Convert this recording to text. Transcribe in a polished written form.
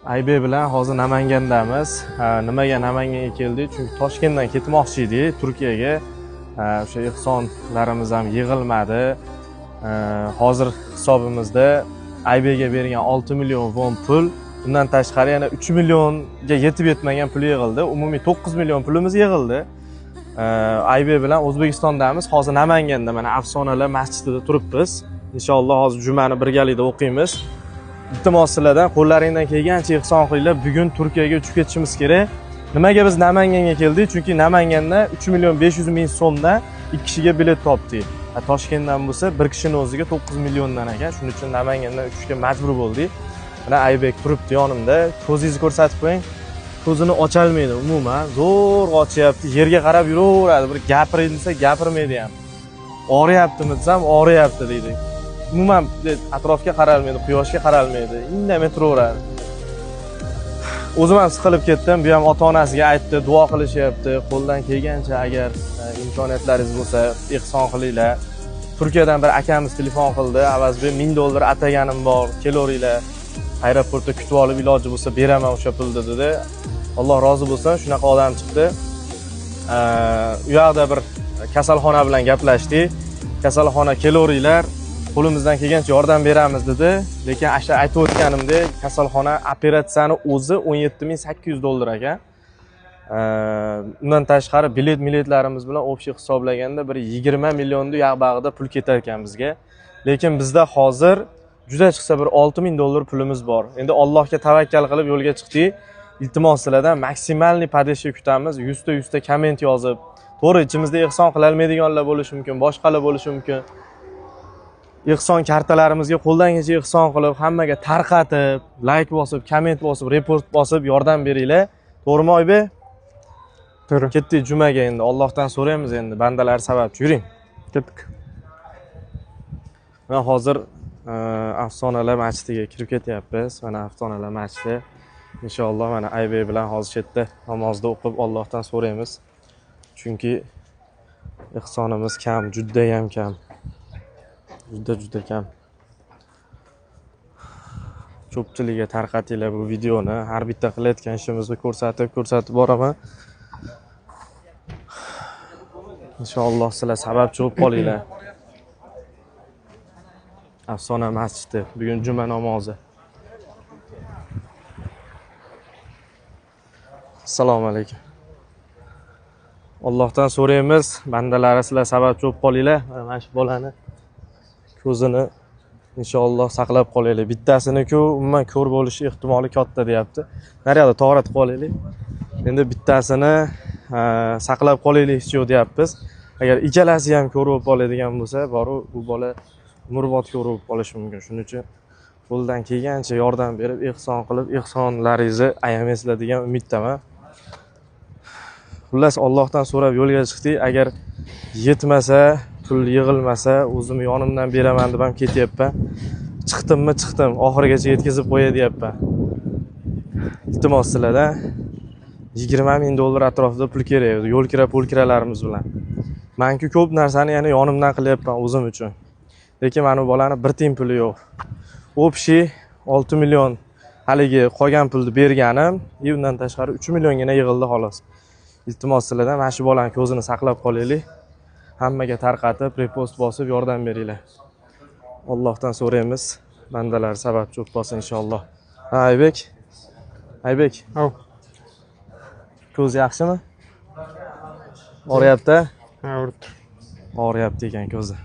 Aybek bilan hozir Namangandamiz. Nimaga Namanganga keldik? Chunki Toshkentdan ketmoqchi edik Turkiyaga. O'sha ehsonlarimiz ham yig'ilmadi. Hozir hisobimizda Aybekga bergan 6 million won pul, undan tashqari yana 3 millionga yetib yetmagan pul yig'ildi. Umumiy 9 million pulimiz yig'ildi. Aybek bilan O'zbekistondamiz. Hozir Namanganda mana Afsonalar masjidida turibmiz. Inshaalloh hozir jumani birgalikda o'qiymiz. Iltimos sizlardan qo'llaringdan kelgancha ehson qilinglar. Bugun Turkiyaga uchib ketishimiz kerak. Nimaga biz Namanganga keldik? Chunki Namanganda 3 million 500 ming so'mdan 2 kishiga bilet topdik. Toshkentdan bo'lsa bir kishining o'ziga 9 milliondan ekan. Shuning uchun Namangandan uchishga majbur bo'ldik. Mana Aybek turibdi yonimda. Ko'zingizni ko'rsatib qo'ying. Ko'zini ochalmaydi umuman. Zo'rg'a ochyapti. Yerga qarab yuraveradi. Bir gapiring desa gapirmaydi ham. Og'riyaptimi desam, og'riyapti deydi. Umuman atrofga qaralmaydi, quyoshga qaralmaydi. Indamay turaveradi. O'zim ham siqilib ketdim. Bu ham ota-onasiga aytdi, duo qilishyapti. Qo'ldan kelgancha agar imkoniyatlaringiz bo'lsa, ehson qilinglar. Turkiyadan bir akamiz telefon qildi. Avazbek $1000 ataganim bor, kelaveringlar. Aeroportda kutib olib iloji bo'lsa beraman o'sha pulni dedi. Alloh rozi bo'lsin, shunaqa odam chiqdi. U yoqda bir kasalxona bilan gaplashdik. Kasalxona kelaveringlar, qo'limizdan kelgancha yordam beramiz dedi. Lekin o'sha aytib o'tganimdek, kasalxona operatsiyani o'zi $17,800 ekan. Undan tashqari bilet miletlarimiz bilan общий hisoblaganda bir 20 millionni yoq-bag'ida pul ketar ekan bizga. Lekin bizda hozir juda chiqsa bir $6,000 pulimiz bor. Endi Allohga tavakkal qilib yo'lga chiqdik. Iltimos sizlardan maksimalniy поддержка kutamiz. 100 ta komment yozib, to'g'ri ichimizda ehson qila olmaydiganlar bo'lishi mumkin, boshqalar bo'lishi mumkin. Ehson kartalarimizga qo'ldan kelgancha ehson qilib, hammaga tarqatib, like bosib, komment bosib, report bosib yordam beringlar. To'g'rimi Oybek? To'g'ri. Ketdik jumaga endi. Allohdan so'raymiz endi, bandalar sababchi. Yuring. Ketdik. Mana hozir Afsonalar masjidiga kirib ketyapmiz. Mana Afsonalar masjidi. Inshaalloh mana Aybek bilan hozir shu yerda namozda o'qib Allohdan so'raymiz. Chunki ehsonimiz kam, juda ham kam. Juda kam. Ko'pchilikka tarqatinglar bu videoni. Har bitta qilayotgan ishimizni ko'rsatib boraman. Inshaalloh sizlar sababchi bo'lib qolinglar. Afsona masjidi, bugun juma namozi. Assalomu alaykum. Allohdan so'raymiz, bandalari sizlar sababchi bo'lib qolinglar. Mana shu bolani ko'zini inshaalloh saqlab qolaylik. Bittasini-ku umuman ko'r bo'lishi ehtimoli katta deyapti. Naryoqda to'g'ratib qolaylik. Endi bittasini saqlab qolaylik hech yo'q deyapmiz. Agar ikkalasi ham ko'r bo'lib qoladigan bo'lsa, boru bu bola umrbod ko'r bo'lib qolishi mumkin. Shuning uchun qo'ldan kelgancha yordam berib, ehson qilib, ehsonlaringizni ayamaysizlar degan umiddaman. Xullas, Allohdan so'rab yo'lga chiqdik. Agar yetmasa, pul yig'ilmasa, o'zim yonimdan beraman deb ham ketyapman. Chiqdimmi, chiqdim, oxirigacha yetkazib qo'yay deyapman. Iltimos sizlardan $20,000 atrofida pul kerak edi, yo'l kira, pul kiralarimiz bilan. Menku ko'p narsani yana yonimdan qilyapman o'zim uchun. Lekin mana bu bolani bir tiyin puli yo'q. Общий 6 million haligi qolgan pulni berganim, undan tashqari 3 milliongina yig'ildi xolos. Iltimos sizlardan mana shu bolani ko'zini saqlab qolaylik. Hammaga tarqatib, repost bosib yordam beringlar. Allohdan so'raymiz, bandalar sababchi bo'lib qolsin inshaalloh. Ha, Aybek. Aybek. Au. Ko'z yaxshimi? Og'riyapti? Ha, og'rib. Og'riyapti ekan ko'zi.